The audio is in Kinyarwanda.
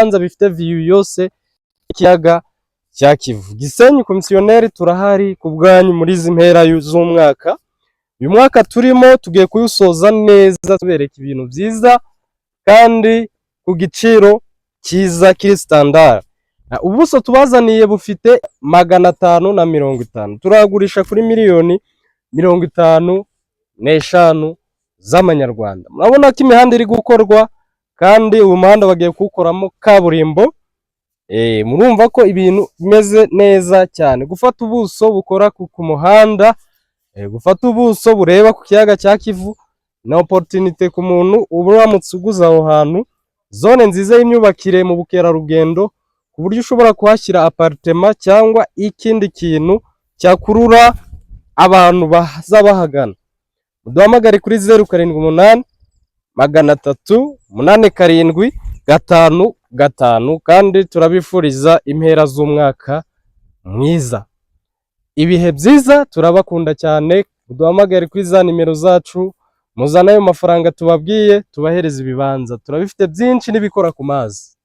Ibibanza bifite view yose y'ikiyaga cya Kivu. Gisenyi Komisiyoneri turahari ku bwanyu muri izi mpera z'umwaka. Uyu mwaka turimo tugiye kuwusoza neza, tubereka ibintu byiza kandi ku giciro cyiza kiri standard. Ubuso tubazaniye bufite 550, turagurisha kuri miliyoni 55 z'amanyarwanda. Murabona ko imihanda iri gukorwa, kandi uyu muhanda bagiye kuwukoramo kaburimbo. Murumva ko ibintu bimeze neza cyane. Gufata ubuso bukora ku muhanda, gufata ubuso bureba ku kiyaga cya Kivu ni opportunité ku muntu uba uramutse uguze aho hantu. Zone nziza y'imyubakire mu bukerarugendo, ku buryo ushobora kuhashyira appartement cyangwa ikindi kintu cyakurura abantu baza bahagana. Muduhamagare kuri 078 300 87 55, kandi turabifuriza impera z'umwaka mwiza, ibihe byiza, turabakunda cyane. Muduhamagare kuri za nimero zacu, muzane ayo mafaranga tubabwiye, tubahereze ibibanza. Turabifite byinshi n'ibikora ku mazi.